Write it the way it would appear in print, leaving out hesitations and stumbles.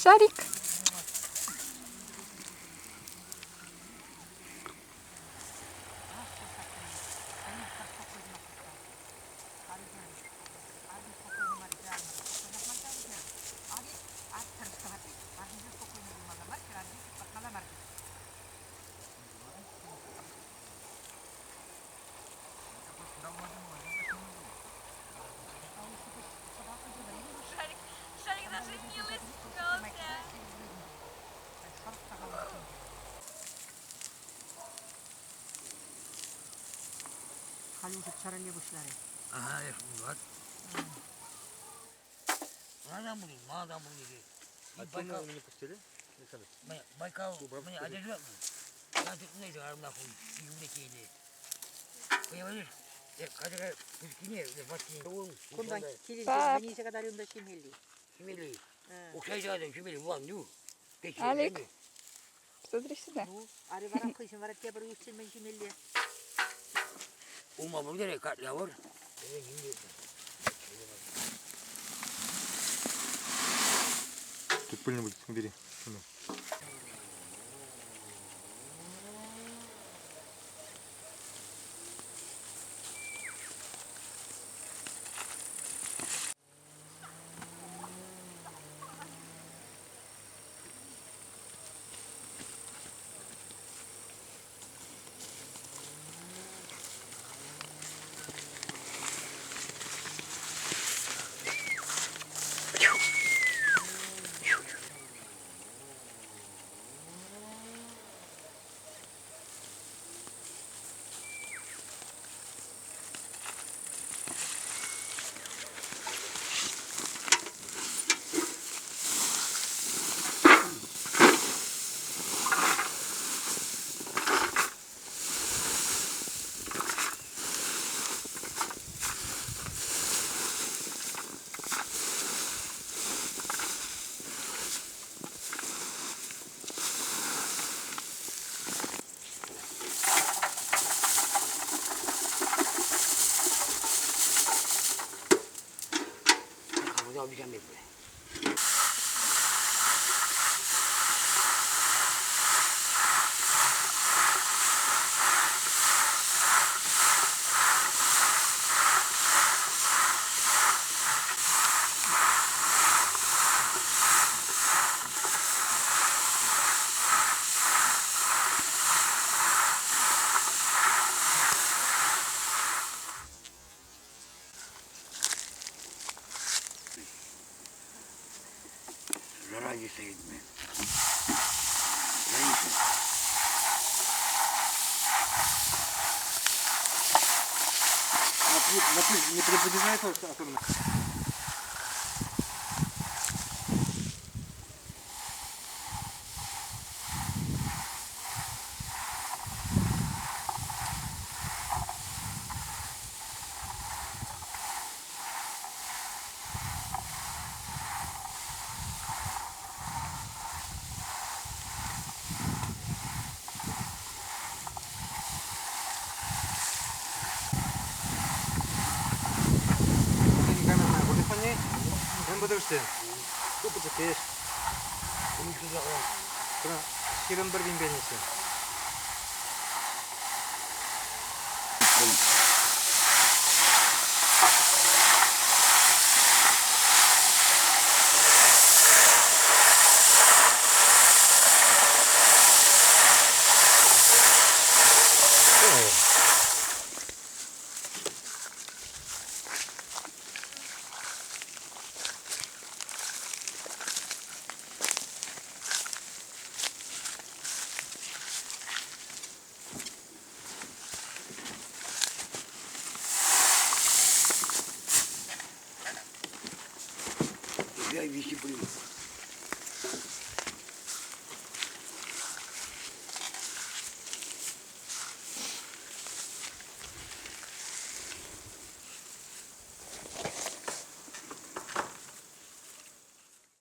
Шарик. Шарик, Шарик даже милый испугался. Халь уже чарале пуҫларӗ. Ага, я вот. Мана були, мана були. А Байкал не пустили? Александр? Байкал, мне одежда. Я тут не знаю, нахуй, не Понимаешь? Кунтан килӗнчен мӗн илсе катар унта ҫимелли? Ҫимелли. Укҫа илсе ҫимелли вулан ню. Алик, посмотри сюда. Ну, ари вара хӑйсен вара тепӗр уйӑхчен мӗн ҫимелле? Ума пултере катля вор. Тут пыльно будет, убери. Заради стоит, блин. Заради. Не приподнимай особенно. Ку пӗчӗккех. 21 пин пенӗччӗ.